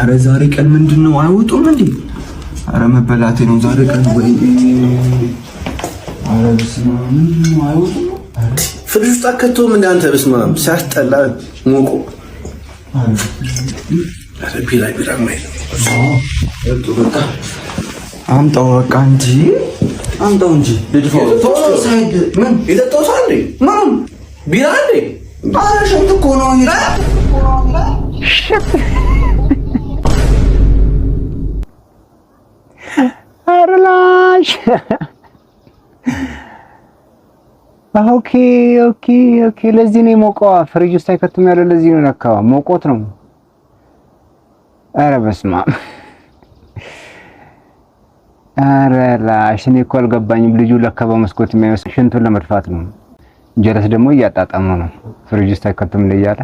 አረ ዛሬ ቀን ምንድን ነው? አይወጡም እንዴ? አረ መበላቴ ነው ዛሬ ቀን። ወይ አረ በስመ አብ፣ ምንድን ነው? አይወጡም? ፍሪጅ ውስጥ አከቶም እንደ አንተ። በስመ አብ ሲያስጠላ ሞቆ። ኧረ ቢራ ቢራ ማይል። አምጣው በቃ እንጂ፣ አምጣው እንጂ ልድፋው። ቶሎ ሳይድ ምን የጠጣው ሰው እንዴ? ምን? ቢራ እንዴ? አረ ሽንት እኮ ነው። ኧረ ላሽ። ኦኬ ኦኬ ኦኬ። ለዚህ ነው የሞቀዋ። ፍሪጅ ውስጥ አይከቱም ያለው ለዚህ ነው። ለካ ሞቆት ነው። ኧረ በስመ አብ። ኧረ ላሽ፣ እኔ እኮ አልገባኝም። ልጁ ለካ በመስኮት የሚያየው ሽንቱን ለመድፋት ነው። ጀለስ ደግሞ እያጣጣመው ነው። ፍሪጅ ውስጥ አይከቱም እያለ